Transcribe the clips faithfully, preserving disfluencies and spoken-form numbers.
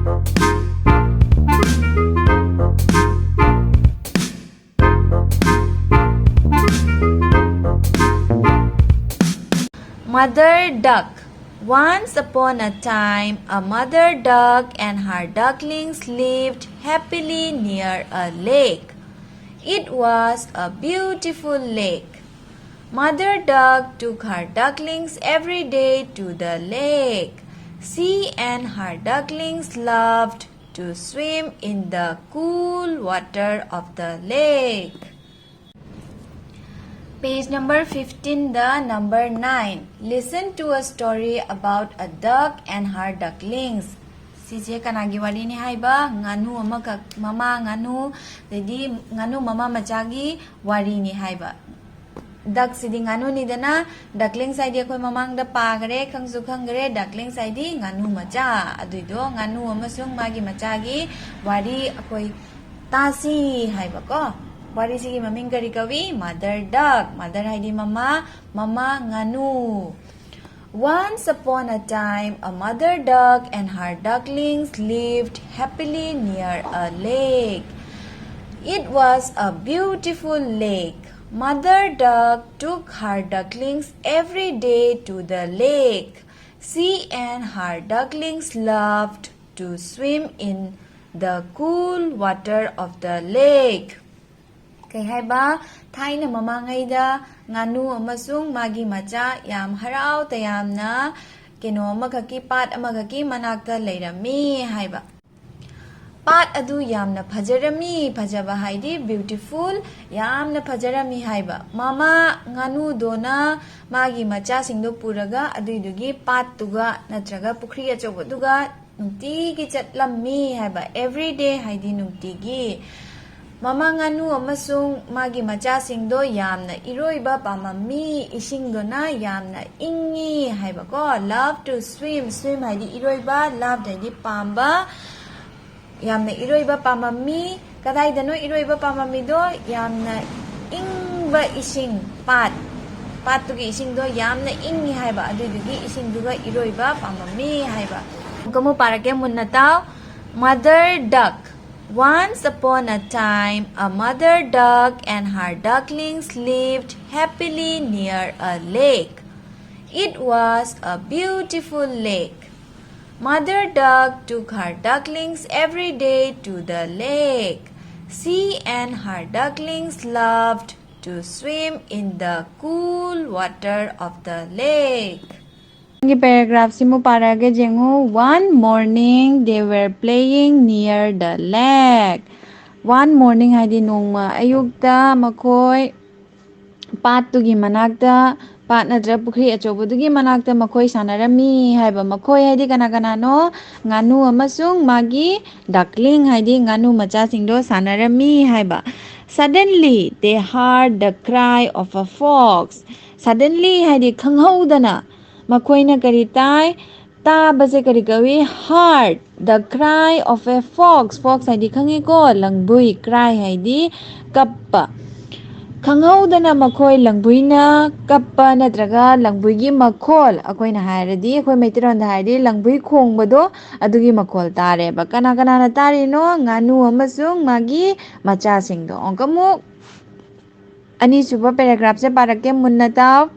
Mother Duck. Once upon a time, a mother duck and her ducklings lived happily near a lake. It was a beautiful lake. Mother duck took her ducklings every day to the lake. She and her ducklings loved to swim in the cool water of the lake. Page number fifteen, the number nine. Listen to a story about a duck and her ducklings. ꯁꯤꯁꯦ ꯀꯅꯥꯒꯤ ꯋꯥꯔꯤꯅꯤ ꯍꯥꯏꯕ? ꯉꯥꯅꯨ ꯑꯃꯈꯛ, ꯃꯃꯥ ꯉꯥꯅꯨ, ꯑꯗꯩꯗꯤ ꯉꯥꯅꯨ ꯃꯃꯥ ꯃꯆꯥꯒꯤ ꯋꯥꯔꯤꯅꯤ ꯍꯥꯏꯕ꯫ Duckꯁꯤꯗꯤ ꯉꯥꯅꯨꯅꯤꯗꯅ, ducklings ꯍꯥꯏꯗꯤ ꯑꯩꯈꯣꯏ ꯃꯃꯥꯡꯗ ꯄꯥꯈꯔꯦ, ꯈꯪꯁꯨ ꯈꯪꯈꯔꯦ, ducklings ꯍꯥꯏꯗꯤ ꯉꯥꯅꯨ ꯃꯆꯥ꯫ ꯑꯗꯨꯏꯗꯣ ꯉꯥꯅꯨ ꯑꯃꯁꯨꯡ ꯃꯥꯒꯤ ꯃꯆꯥꯒꯤ ꯋꯥꯔꯤ ꯑꯩꯈꯣꯏ ꯇꯥꯁꯤ ꯍꯥꯏꯕꯀꯣ꯫ ꯋꯥꯔꯤꯁꯤꯒꯤ ꯃꯃꯤꯡ ꯀꯔꯤ ꯀꯧꯏ? Mother duck꯫ Mother ꯍꯥꯏꯗꯤ ꯃꯃꯥ, ꯃꯃꯥ ꯉꯥꯅꯨ꯫ Once upon a time, a mother duck and her ducklings lived happily near a lake. It was a beautiful lake. Mother duck took her ducklings every day to the lake. She and her ducklings loved to swim in the cool water of the lake. ꯀꯩ ꯍꯥꯏꯕ? ꯊꯥꯏꯅ ꯃꯃꯥꯡꯉꯩꯗ ꯉꯥꯅꯨ ꯑꯃꯁꯨꯡ ꯃꯥꯒꯤ ꯃꯆꯥ ꯌꯥꯝ ꯍꯔꯥꯎ ꯇꯌꯥꯝꯅ ꯀꯩꯅꯣ ꯑꯃꯈꯛꯀꯤ, ꯄꯥꯠ ꯑꯃꯈꯛꯀꯤ ꯃꯅꯥꯛꯇ ꯂꯩꯔꯝꯃꯤ ꯍꯥꯏꯕ꯫ ꯄꯥꯠ ꯑꯗꯨ ꯌꯥꯝꯅ ꯐꯖꯔꯝꯃꯤ꯫ ꯐꯖꯕ ꯍꯥꯏꯗꯤ beautiful, ꯌꯥꯝꯅ ꯐꯖꯔꯝꯃꯤ ꯍꯥꯏꯕ꯫ ꯃꯃꯥ ꯉꯥꯅꯨꯗꯣꯅ ꯃꯥꯒꯤ ꯃꯆꯥꯁꯤꯡꯗꯣ ꯄꯨꯔꯒ ꯑꯗꯨꯏꯗꯨꯒꯤ ꯄꯥꯠꯇꯨꯒ ꯅꯠꯇ꯭ꯔꯒ ꯄꯨꯈ꯭ꯔꯤ ꯑꯆꯧꯕꯗꯨꯒ ꯅꯨꯡꯇꯤꯒꯤ ꯆꯠꯂꯝꯃꯤ ꯍꯥꯏꯕ꯫ Every day ꯍꯥꯏꯗꯤ ꯅꯨꯡꯇꯤꯒꯤ꯫ ꯃꯃꯥ ꯉꯥꯅꯨ ꯑꯃꯁꯨꯡ ꯃꯥꯒꯤ ꯃꯆꯥꯁꯤꯡꯗꯣ ꯌꯥꯝꯅ ꯏꯔꯣꯏꯕ ꯄꯥꯝꯃꯝꯃꯤ꯫ ꯏꯁꯤꯡꯗꯨꯅ ꯌꯥꯝꯅ ꯏꯪꯉꯤ ꯍꯥꯏꯕꯀꯣ꯫ Love to swim꯫ Swim ꯍꯥꯏꯗꯤ ꯏꯔꯣꯏꯕ, love ꯍꯥꯏꯗꯤ ꯄꯥꯝꯕ꯫ ꯌꯥꯝꯅ ꯏꯔꯣꯏꯕ ꯄꯥꯝꯃꯝꯃꯤ꯫ ꯀꯗꯥꯏꯗꯅꯣ ꯏꯔꯣꯏꯕ ꯄꯥꯝꯃꯝꯃꯤꯗꯣ? ꯌꯥꯝꯅ ꯏꯪꯕ ꯏꯁꯤꯡ, ꯄꯥꯠ, ꯄꯥꯠꯇꯨꯒꯤ ꯏꯁꯤꯡꯗꯣ ꯌꯥꯝꯅ ꯏꯪꯉꯤ ꯍꯥꯏꯕ, ꯑꯗꯨꯏꯗꯨꯒꯤ ꯏꯁꯤꯡꯗꯨꯒ ꯏꯔꯣꯏꯕ ꯄꯥꯝꯃꯝꯃꯤ ꯍꯥꯏꯕ꯫ ꯑꯃꯨꯛ ꯑꯃꯨꯛ ꯄꯥꯔꯛꯀꯦ, ꯃꯨꯟꯅ ꯇꯥꯎ꯫ Mother Duck. Once upon a time, a mother duck and her ducklings lived happily near a lake. It was a beautiful lake. Mother Duck took her ducklings every day to the lake. She and her ducklings loved to swim in the cool water of the lake. ꯒꯤ paragraph ꯁꯤꯃꯨꯛ ꯄꯥꯔꯛꯑꯒꯦ ꯌꯦꯡꯉꯨ꯫ One morning they were playing near the lake. One morning ꯍꯥꯏꯗꯤ ꯅꯣꯡꯃ ꯑꯌꯨꯛꯇ ꯃꯈꯣꯏ ꯄꯥꯠꯇꯨꯒꯤ ꯃꯅꯥꯛꯇ, ꯄꯥꯠ ꯅꯠꯇ꯭ꯔꯒ ꯄꯨꯈ꯭ꯔꯤ ꯑꯆꯧꯕꯗꯨꯒꯤ ꯃꯅꯥꯛꯇ ꯃꯈꯣꯏ ꯁꯥꯟꯅꯔꯝꯃꯤ ꯍꯥꯏꯕ꯫ ꯃꯈꯣꯏ ꯍꯥꯏꯗꯤ ꯀꯅꯥ ꯀꯅꯥꯅꯣ? ꯉꯥꯅꯨ ꯑꯃꯁꯨꯡ ꯃꯥꯒꯤ duckling ꯍꯥꯏꯗꯤ ꯉꯥꯅꯨ ꯃꯆꯥꯁꯤꯡꯗꯣ ꯁꯥꯟꯅꯔꯝꯃꯤ ꯍꯥꯏꯕ꯫ Suddenly they heard the cry of a fox. Suddenly ꯍꯥꯏꯗꯤ ꯈꯪꯍꯧꯗꯅ ꯃꯈꯣꯏꯅ ꯀꯔꯤ ꯇꯥꯏ? ꯇꯥꯕꯁꯦ ꯀꯔꯤ ꯀꯧꯏ? Heard the cry of a fox. Fox ꯍꯥꯏꯗꯤ ꯈꯪꯉꯤꯀꯣ, ꯂꯪꯕꯨꯏ꯫ Cry ꯍꯥꯏꯗꯤ ꯀꯞꯄ꯫ ꯈꯪꯍꯧꯗꯅ ꯃꯈꯣꯏ ꯂꯪꯕꯨꯏꯅ ꯀꯞꯄ ꯅꯠꯇ꯭ꯔꯒ ꯂꯪꯕꯨꯏꯒꯤ ꯃꯈꯣꯜ, ꯑꯩꯈꯣꯏꯅ ꯍꯥꯏꯔꯗꯤ, ꯑꯩꯈꯣꯏ ꯃꯩꯇꯩꯂꯣꯟꯗ ꯍꯥꯏꯔꯗꯤ ꯂꯪꯕꯨꯏ ꯈꯣꯡꯕꯗꯣ, ꯑꯗꯨꯒꯤ ꯃꯈꯣꯜ ꯇꯥꯔꯦꯕ꯫ ꯀꯅꯥ ꯀꯅꯥꯅ ꯇꯥꯔꯤꯅꯣ? ꯉꯥꯅꯨ ꯑꯃꯁꯨꯡ ꯃꯥꯒꯤ ꯃꯆꯥꯁꯤꯡꯗꯣ꯫ ꯑꯃꯨꯛꯀ ꯑꯃꯨꯛ ꯑꯅꯤꯁꯨꯕ paragraphꯁꯦ ꯄꯥꯔꯛꯀꯦ, ꯃꯨꯟꯅ ꯇꯥꯎ꯫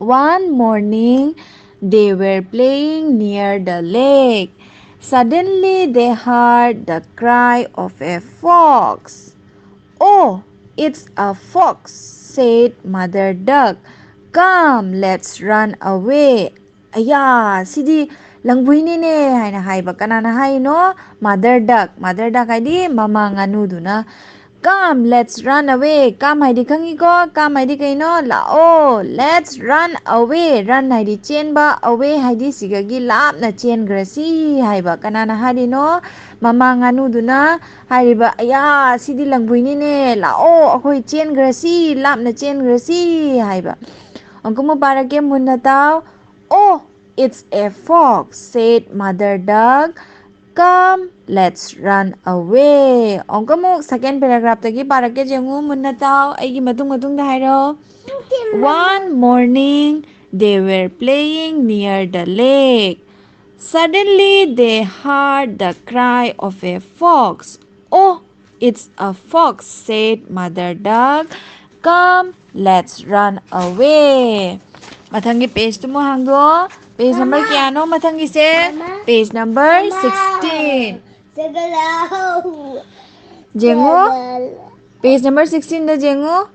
One morning, they were playing near the lake. Suddenly, they heard the cry of a fox. "Oh, it's a fox," said Mother Duck. "Come, let's run away." "ꯑꯌꯥ, ꯁꯤꯗꯤ ꯂꯪꯕꯨꯏꯅꯤꯅꯦ," ꯍꯥꯏꯅ ꯍꯥꯏꯕ꯫ ꯀꯅꯥꯅ ꯍꯥꯏꯔꯤꯅꯣ? Mother Duck꯫ Mother Duck ꯍꯥꯏꯗꯤ ꯃꯃꯥ ꯉꯥꯅꯨꯗꯨꯅ꯫ "Come, let's run away." Come ꯍꯥꯏꯗꯤ ꯈꯪꯉꯤꯀꯣ? Come ꯍꯥꯏꯗꯤ ꯀꯩꯅꯣ? ꯂꯥꯛꯑꯣ꯫ Let's run away꯫ Run ꯍꯥꯏꯗꯤ ꯆꯦꯟꯕ, away ꯍꯥꯏꯗꯤ ꯁꯤꯗꯒꯤ ꯂꯥꯞꯅ ꯆꯦꯟꯈ꯭ꯔꯁꯤ ꯍꯥꯏꯕ꯫ ꯀꯅꯥꯅ ꯍꯥꯏꯔꯤꯅꯣ? ꯃꯃꯥ ꯉꯥꯅꯨꯗꯨꯅ ꯍꯥꯏꯔꯤꯕ꯫ "ꯑꯌꯥ, ꯁꯤꯗꯤ ꯂꯪꯕꯨꯏꯅꯤꯅꯦ, ꯂꯥꯛꯑꯣ, ꯑꯩꯈꯣꯏ ꯆꯦꯟꯈ꯭ꯔꯁꯤ, ꯂꯥꯞꯅ ꯆꯦꯟꯈ꯭ꯔꯁꯤ" ꯍꯥꯏꯕ꯫ ꯑꯃꯨꯛꯀ ꯑꯃꯨꯛ ꯄꯥꯔꯛꯀꯦ, ꯃꯨꯟꯅ ꯇꯥꯎ꯫ "Oh, it's a fox," said Mother Duck. "Come, let's run away." ꯑꯃꯨꯛꯀ ꯑꯃꯨꯛ second paragraphꯇꯒꯤ ꯄꯥꯔꯛꯀꯦ, ꯌꯦꯡꯉꯨ, ꯃꯨꯟꯅ ꯇꯥꯎ, ꯑꯩꯒꯤ ꯃꯇꯨꯡ ꯃꯇꯨꯡꯗ ꯍꯥꯏꯔꯣ꯫ One morning, they were playing near the lake. Suddenly they heard the cry of a fox. "Oh, it's a fox," said Mother Duck. "Come, let's run away." ꯃꯊꯪꯒꯤ pageꯇꯨ ꯑꯃꯨꯛ ꯍꯥꯡꯗꯣꯛꯑꯣ꯫ Page number ꯃꯃꯥ꯫ ꯀꯌꯥꯅꯣ ꯃꯊꯪꯒꯤꯁꯦ? ꯃꯃꯥ꯫ Page number ꯃꯃꯥ꯫ Sixteen. ꯆꯠꯂꯣ꯫ ꯌꯦꯡꯉꯣ꯫ ꯆꯠꯂꯣ꯫ Page number sixteenꯗ ꯌꯦꯡꯉꯣ꯫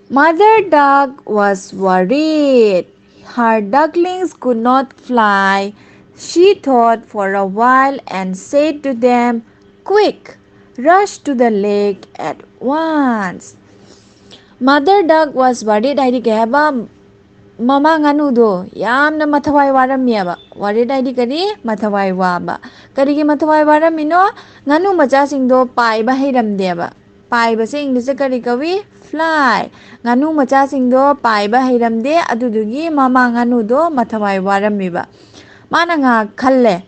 Mother duck was worried. Her ducklings could not fly. She thought for a while and said to them, "Quick, rush to the lake at once." Mother duck was worried ꯍꯥꯏꯗꯤ ꯀꯩ ꯍꯥꯏꯕ? ꯃꯃꯥ ꯉꯥꯅꯨꯗꯣ ꯌꯥꯝꯅ ꯃꯊꯋꯥꯏ ꯋꯥꯔꯝꯃꯦꯕ꯫ Worried ꯍꯥꯏꯗꯤ ꯀꯔꯤ? ꯃꯊꯋꯥꯏ ꯋꯥꯕ꯫ ꯀꯔꯤꯒꯤ ꯃꯊꯋꯥꯏ ꯋꯥꯔꯝꯃꯤꯅꯣ? ꯉꯥꯅꯨ ꯃꯆꯥꯁꯤꯡꯗꯣ ꯄꯥꯏꯕ ꯍꯩꯔꯝꯗꯦꯕ꯫ ꯄꯥꯏꯕꯁꯦ Englishꯇ ꯀꯔꯤ ꯀꯧꯏ? Fly꯫ ꯉꯥꯅꯨ ꯃꯆꯥꯁꯤꯡꯗꯣ ꯄꯥꯏꯕ ꯍꯩꯔꯝꯗꯦ, ꯑꯗꯨꯗꯨꯒꯤ ꯃꯃꯥ ꯉꯥꯅꯨꯗꯣ ꯃꯊꯋꯥꯏ ꯋꯥꯔꯝꯃꯤꯕ꯫ ꯃꯥꯅ ꯉꯥꯏꯍꯥꯛ ꯈꯜꯂꯦ꯫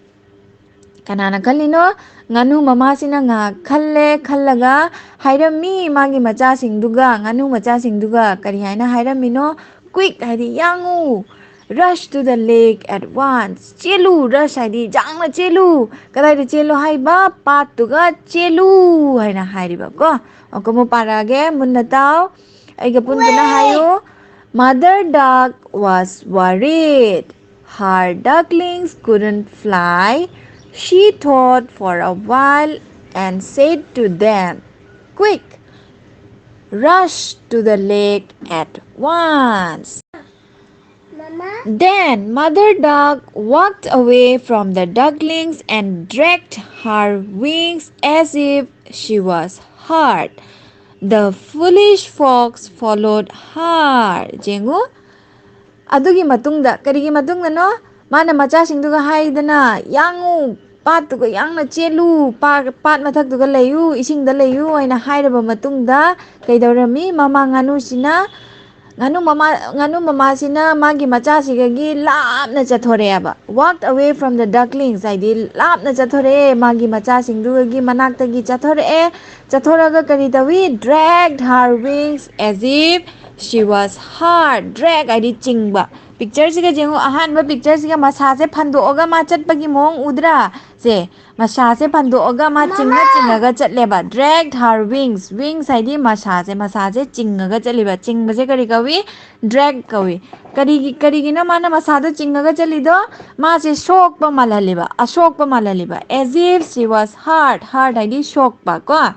ꯀꯅꯥꯅ ꯈꯜꯂꯤꯅꯣ? ꯉꯥꯅꯨ ꯃꯃꯥꯁꯤꯅ ꯉꯥꯏꯍꯥꯛ ꯈꯜꯂꯦ, ꯈꯜꯂꯒ ꯍꯥꯏꯔꯝꯃꯤ ꯃꯥꯒꯤ ꯃꯆꯥꯁꯤꯡꯗꯨꯒ, ꯉꯥꯅꯨ ꯃꯆꯥꯁꯤꯡꯗꯨꯒ ꯀꯔꯤ ꯍꯥꯏꯅ ꯍꯥꯏꯔꯝꯃꯤꯅꯣ? Quick ꯍꯥꯏꯗꯤ ꯌꯥꯡꯉꯨ꯫ Rush to the lake at once. ꯆꯦꯜꯂꯨ, rush ꯍꯥꯏꯗꯤ ꯌꯥꯡꯅ ꯆꯦꯜꯂꯨ꯫ ꯀꯗꯥꯏꯗ ꯆꯦꯜꯂꯨ ꯍꯥꯏꯕ? ꯄꯥꯠꯇꯨꯒ ꯆꯦꯜꯂꯨ ꯍꯥꯏꯅ ꯍꯥꯏꯔꯤꯕ ꯀꯣ꯫ ꯑꯃꯨꯛꯀ ꯑꯃꯨꯛ ꯄꯥꯔꯛꯑꯒꯦ, ꯃꯨꯟꯅ ꯇꯥꯎ꯫ ꯑꯩꯒ ꯄꯨꯟ ꯄꯨꯟꯅ ꯍꯥꯏꯌꯨ꯫ Mother duck was worried. Her ducklings couldn't fly. She thought for a while and said to them, "Quick, rush to the lake at once." Mama. Then Mother Duck walked away from the ducklings and dragged her wings as if she was hurt. The foolish fox followed her. ꯌꯦꯡꯉꯨ꯫ ꯑꯗꯨꯒꯤ ꯃꯇꯨꯡꯗ, ꯀꯔꯤꯒꯤ ꯃꯇꯨꯡꯗꯅꯣ? ꯃꯥꯅ ꯃꯆꯥꯁꯤꯡꯗꯨꯒ ꯍꯥꯏꯗꯅ, "ꯌꯥꯡꯉꯨ, ꯄꯥꯠꯇꯨꯒ ꯌꯥꯡꯅ ꯆꯦꯜꯂꯨ, ꯄꯥꯠ, ꯄꯥꯠ ꯃꯊꯛꯇꯨꯒ ꯂꯩꯌꯨ, ꯏꯁꯤꯡꯗ ꯂꯩꯌꯨ" ꯍꯥꯏꯅ ꯍꯥꯏꯔꯕ ꯃꯇꯨꯡꯗ ꯀꯩꯗꯧꯔꯝꯃꯤ? ꯃꯃꯥ ꯉꯥꯅꯨꯁꯤꯅ, ꯉꯥꯅꯨ ꯃꯃꯥ, ꯉꯥꯅꯨ ꯃꯃꯥꯁꯤꯅ ꯃꯥꯒꯤ ꯃꯆꯥꯁꯤꯒꯒꯤ ꯂꯥꯞꯅ ꯆꯠꯊꯣꯔꯛꯑꯦꯕ꯫ Walked away from the ducklings ꯍꯥꯏꯗꯤ ꯂꯥꯞꯅ ꯆꯠꯊꯣꯔꯛꯑꯦ, ꯃꯥꯒꯤ ꯃꯆꯥꯁꯤꯡꯗꯨꯒꯤ ꯃꯅꯥꯛꯇꯒꯤ ꯆꯠꯊꯣꯔꯛꯑꯦ꯫ ꯆꯠꯊꯣꯔꯛꯑꯒ ꯀꯔꯤ ꯇꯧꯏ? Dragged her wings as if She was hard. Drag ꯍꯥꯏꯗꯤ ꯆꯤꯡꯕ꯫ Pictureꯁꯤꯒ ꯌꯦꯡꯉꯨ, ꯑꯍꯥꯟꯕ pictureꯁꯤꯒ ꯃꯁꯥꯁꯦ ꯐꯟꯗꯣꯛꯑꯒ ꯃꯥ ꯆꯠꯄꯒꯤ ꯃꯑꯣꯡ ꯎꯗ꯭ꯔꯥ? ꯁꯦ, ꯃꯁꯥꯁꯦ ꯐꯟꯗꯣꯛꯑꯒ ꯃꯥ ꯆꯤꯡꯉ ꯆꯤꯡꯉꯒ ꯆꯠꯂꯦꯕ꯫ Dragged her wings. Wings ꯍꯥꯏꯗꯤ ꯃꯁꯥꯁꯦ, ꯃꯁꯥꯁꯦ ꯆꯤꯡꯉꯒ ꯆꯠꯂꯤꯕ꯫ ꯆꯤꯡꯕꯁꯦ ꯀꯔꯤ ꯀꯧꯏ? Drag ꯀꯧꯏ꯫ ꯀꯔꯤꯒꯤ, ꯀꯔꯤꯒꯤꯅꯣ ꯃꯥꯅ ꯃꯁꯥꯗꯣ ꯆꯤꯡꯉꯒ ꯆꯠꯂꯤꯗꯣ? ꯃꯥꯁꯦ ꯁꯣꯛꯄ ꯃꯥꯜꯍꯜꯂꯤꯕ, ꯑꯁꯣꯛꯄ ꯃꯥꯜꯍꯜꯂꯤꯕ꯫ As if she was hurt. Hurt ꯍꯥꯏꯗꯤ ꯁꯣꯛꯄ ꯀꯣ꯫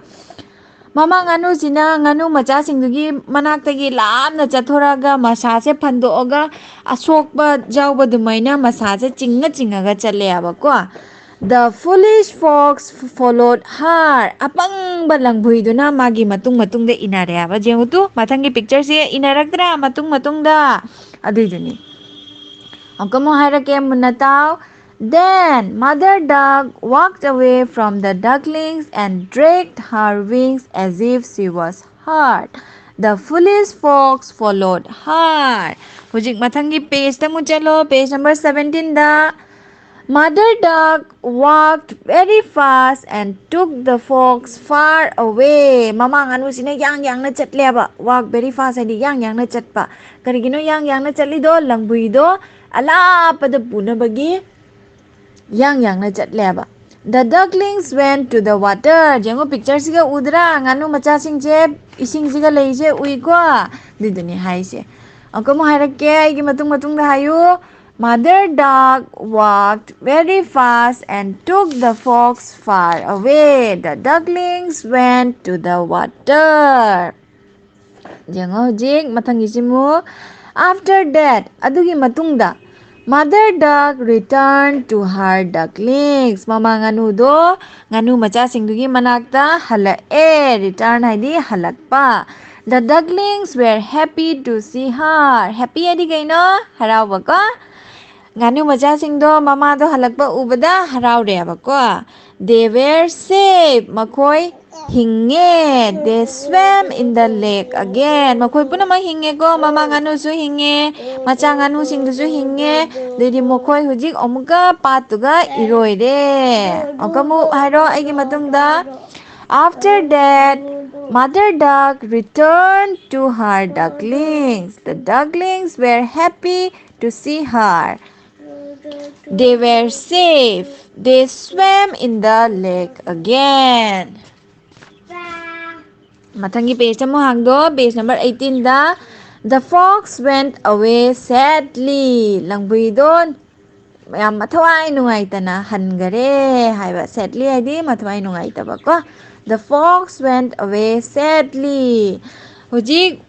ꯃꯃꯥ ꯉꯥꯅꯨꯁꯤꯅ ꯉꯥꯅꯨ ꯃꯆꯥꯁꯤꯡꯗꯨꯒꯤ ꯃꯅꯥꯛꯇꯒꯤ ꯂꯥꯞꯅ ꯆꯠꯊꯣꯔꯛꯑꯒ ꯃꯁꯥꯁꯦ ꯐꯟꯗꯣꯛꯑꯒ ꯑꯁꯣꯛꯄ ꯌꯥꯎꯕ ꯑꯗꯨꯃꯥꯏꯅ ꯃꯁꯥꯁꯦ ꯆꯤꯡꯉ ꯆꯤꯡꯉꯒ ꯆꯠꯂꯦꯕꯀꯣ꯫ The foolish fox followed her. ꯑꯄꯪꯕ ꯂꯪꯕꯨꯏꯗꯨꯅ ꯃꯥꯒꯤ ꯃꯇꯨꯡ ꯃꯇꯨꯡꯗ ꯏꯟꯅꯔꯦ ꯍꯥꯏꯕ꯫ ꯌꯦꯡꯉꯨ ꯇꯨ, ꯃꯊꯪꯒꯤ pictureꯁꯦ ꯏꯟꯅꯔꯛꯇ꯭ꯔꯥ ꯃꯇꯨꯡ ꯃꯇꯨꯡꯗ? ꯑꯗꯨꯏꯗꯨꯅꯤ꯫ ꯑꯃꯨꯛꯀ ꯑꯃꯨꯛ ꯍꯥꯏꯔꯛꯀꯦ, ꯃꯨꯟꯅ ꯇꯥꯎ꯫ Then mother duck walked away from the ducklings and dragged her wings as if she was hurt. The foolish fox followed her. ꯍꯧꯖꯤꯛ ꯃꯊꯪꯒꯤ pageꯇ ꯑꯃꯨꯛ ꯆꯠꯂꯣ, page number seventeenꯗ꯫ Mother duck walked very fast and took the fox far away. ꯃꯃꯥ ꯉꯥꯅꯨꯁꯤꯅ ꯌꯥꯡ ꯌꯥꯡꯅ ꯆꯠꯂꯦꯕ꯫ Walk very fast ꯍꯥꯏꯗꯤ ꯌꯥꯡ ꯌꯥꯡꯅ ꯆꯠꯄ꯫ ꯀꯔꯤꯒꯤꯅꯣ ꯌꯥꯡ ꯌꯥꯡꯅ ꯆꯠꯂꯤꯗꯣ? ꯂꯪꯕꯨꯏꯗꯣ ꯑꯂꯥꯞꯄꯗ ꯄꯨꯅꯕꯒꯤ ꯌꯥꯡ ꯌꯥꯡꯅ ꯆꯠꯂꯦꯕ꯫ The ducklings went to the water. ꯌꯦꯡꯉꯣ, pictureꯁꯤꯒ ꯎꯗ꯭ꯔꯥ? ꯉꯥꯅꯨ ꯃꯆꯥꯁꯤꯡꯁꯦ ꯏꯁꯤꯡꯁꯤꯒ ꯂꯩꯁꯦ ꯎꯏꯀꯣ? ꯑꯗꯨꯗꯨꯅꯤ ꯍꯥꯏꯁꯦ꯫ ꯑꯃꯨꯛꯀ ꯑꯃꯨꯛ ꯍꯥꯏꯔꯛꯀꯦ, ꯑꯩꯒꯤ ꯃꯇꯨꯡ ꯃꯇꯨꯡꯗ ꯍꯥꯏꯌꯨ꯫ Mother duck walked very fast and took the fox far away. The ducklings went to the water. ꯌꯦꯡꯉꯣ ꯍꯧꯖꯤꯛ ꯃꯊꯪꯒꯤꯁꯤꯃꯨ꯫ After that, ꯑꯗꯨꯒꯤ ꯃꯇꯨꯡꯗ, mother duck returned to her ducklings. ꯃꯃꯥ ꯉꯥꯅꯨꯗꯣ ꯉꯥꯅꯨ ꯃꯆꯥꯁꯤꯡꯗꯨꯒꯤ ꯃꯅꯥꯛꯇ ꯍꯜꯂꯛꯑꯦ꯫ Return ꯍꯥꯏꯗꯤ ꯍꯜꯂꯛꯄ꯫ The ducklings were happy to see her. Happy ꯍꯥꯏꯗꯤ ꯀꯩꯅꯣ? ꯍꯔꯥꯎꯕꯀꯣ꯫ ꯉꯥꯅꯨ ꯃꯆꯥꯁꯤꯡꯗꯣ ꯃꯃꯥꯗꯣ ꯍꯜꯂꯛꯄ ꯎꯕꯗ ꯍꯔꯥꯎꯔꯦꯕꯀꯣ꯫ They were safe. ꯃꯈꯣꯏ ꯍꯤꯡꯉꯦ꯫ They swam in the lake again. ꯃꯈꯣꯏ ꯄꯨꯝꯅꯃꯛ ꯍꯤꯡꯉꯦꯀꯣ꯫ ꯃꯃꯥ ꯉꯥꯅꯨꯁꯨ ꯍꯤꯡꯉꯦ, ꯃꯆꯥ ꯉꯥꯅꯨꯁꯤꯡꯗꯨꯁꯨ ꯍꯤꯡꯉꯦ꯫ ꯑꯗꯩꯗꯤ ꯃꯈꯣꯏ ꯍꯧꯖꯤꯛ ꯑꯃꯨꯛꯀ ꯄꯥꯠꯇꯨꯒ ꯏꯔꯣꯏꯔꯦ꯫ ꯑꯃꯨꯛꯀ ꯑꯃꯨꯛ ꯍꯥꯏꯔꯣ ꯑꯩꯒꯤ ꯃꯇꯨꯡꯗ꯫ After that, Mother duck returned to her ducklings. The ducklings were happy to see her. They were safe. They swam in the lake again. ꯃꯊꯪꯒꯤ page ꯑꯃꯨꯛ ꯍꯥꯡꯗꯣ, page number eighteen the. The fox went away sadly. ꯂꯪꯕꯨꯏꯗꯣ ꯌꯥꯝ ꯃꯊꯋꯥꯏ ꯅꯨꯡꯉꯥꯏꯇꯅ ꯍꯟꯈꯔꯦ ꯍꯥꯏꯕ꯫ Sadly ꯍꯥꯏꯗꯤ ꯃꯊꯋꯥꯏ ꯅꯨꯡꯉꯥꯏꯇꯕ ꯀꯣ꯫ The fox went away sadly. ꯍꯧꯖꯤꯛ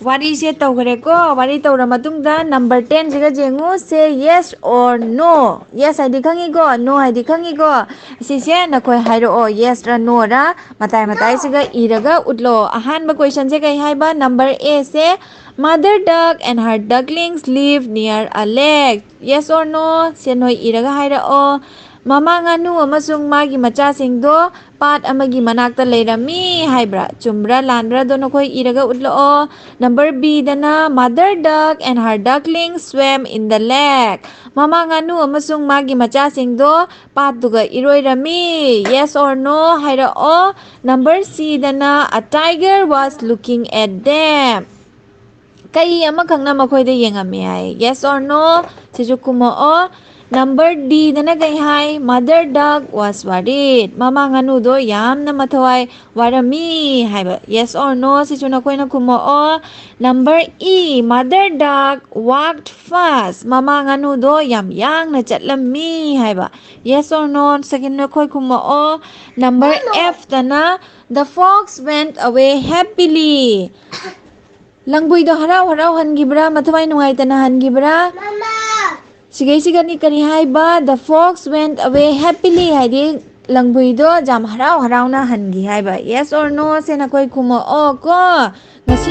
ꯋꯥꯔꯤꯁꯦ ꯇꯧꯈ꯭ꯔꯦꯀꯣ꯫ ꯋꯥꯔꯤ ꯇꯧꯔ ꯃꯇꯨꯡꯗ number ten ꯁꯤꯒ ꯌꯦꯡꯉꯨ꯫ Say yes or no. Yes ꯍꯥꯏꯗꯤ ꯈꯪꯉꯤꯀꯣ, no ꯍꯥꯏꯗꯤ ꯈꯪꯉꯤꯀꯣ꯫ ꯁꯤꯁꯦ ꯅꯈꯣꯏ ꯍꯥꯏꯔꯛꯑꯣ, yes ꯔ no ꯔ ꯃꯇꯥꯏ ꯃꯇꯥꯏꯁꯤꯒ ꯏꯔꯒ ꯎꯠꯂꯣ꯫ ꯑꯍꯥꯟꯕ question ꯁꯦ ꯀꯩ ꯍꯥꯏꯕ? Number A say, mother duck and her ducklings live near a lake. Yes or no? ꯁꯦ ꯅꯣꯏ ꯏꯔꯒ ꯍꯥꯏꯔꯛꯑꯣ꯫ ꯃꯃꯥ ꯉꯥꯅꯨ ꯑꯃꯁꯨꯡ ꯃꯥꯒꯤ ꯃꯆꯥꯁꯤꯡꯗꯣ ꯄꯥꯠ ꯑꯃꯒꯤ ꯃꯅꯥꯛꯇ ꯂꯩꯔꯝꯃꯤ ꯍꯥꯏꯕ꯭ꯔꯥ? ꯆꯨꯝꯕ꯭ꯔꯥ ꯂꯥꯟꯕ꯭ꯔꯥ? ꯑꯗꯣ ꯅꯈꯣꯏ ꯏꯔꯒ ꯎꯠꯂꯛꯑꯣ꯫ Number B ꯗꯅ, mother duck and her ducklings swam in the lake. ꯃꯃꯥ ꯉꯥꯅꯨ ꯑꯃꯁꯨꯡ ꯃꯥꯒꯤ ꯃꯆꯥꯁꯤꯡꯗꯣ ꯄꯥꯠꯇꯨꯒ ꯏꯔꯣꯏꯔꯝꯃꯤ꯫ Yes or no ꯍꯥꯏꯔꯛꯑꯣ꯫ Number C ꯗꯅ, a tiger was looking at them. ꯀꯩ ꯑꯃꯈꯛꯅ ꯃꯈꯣꯏꯗ ꯌꯦꯡꯉꯝꯃꯤ ꯍꯥꯏ꯫ Yes or no? ꯁꯤꯁꯨ ꯈꯨꯝꯃꯛꯑꯣ꯫ Number D ꯗꯅ ꯀꯩ ꯍꯥꯏ? Mother duck was worried. ꯃꯃꯥ ꯉꯥꯅꯨꯗꯣ ꯌꯥꯝꯅ ꯃꯊꯋꯥꯏ ꯋꯥꯔꯝꯃꯤ ꯍꯥꯏꯕ꯫ Yes or no? ꯁꯤꯁꯨ ꯅꯈꯣꯏꯅ ꯈꯨꯝꯃꯛꯑꯣ꯫ Number E, mother duck walked fast. ꯃꯃꯥ ꯉꯥꯅꯨꯗꯣ ꯌꯥꯝ ꯌꯥꯡꯅ ꯆꯠꯂꯝꯃꯤ ꯍꯥꯏꯕ꯫ Yes or no? ꯁꯤꯒꯤ ꯅꯈꯣꯏ ꯈꯨꯝꯃꯛꯑꯣ꯫ Number F ꯇꯅ, the fox went away happily. ꯂꯪꯕꯨꯏꯗꯣ ꯍꯔꯥꯎ ꯍꯔꯥꯎ ꯍꯟꯈꯤꯕ꯭ꯔꯥ? ꯃꯊꯋꯥꯏ ꯅꯨꯡꯉꯥꯏꯇꯅ ꯍꯟꯈꯤꯕ꯭ꯔꯥ? ꯁꯤꯒꯩꯁꯤꯒꯅꯤ ꯀꯔꯤ ꯍꯥꯏꯕ? The fox went away happily ꯍꯥꯏꯗꯤ ꯂꯪꯕꯨꯏꯗꯣ ꯌꯥꯝ ꯍꯔꯥꯎ ꯍꯔꯥꯎꯅ ꯍꯟꯈꯤ ꯍꯥꯏꯕ꯫ Yes or no? ꯁꯦ ꯅꯈꯣꯏ ꯈꯨꯝꯃꯛꯑꯣ ꯀꯣ꯫ ꯉꯁꯤ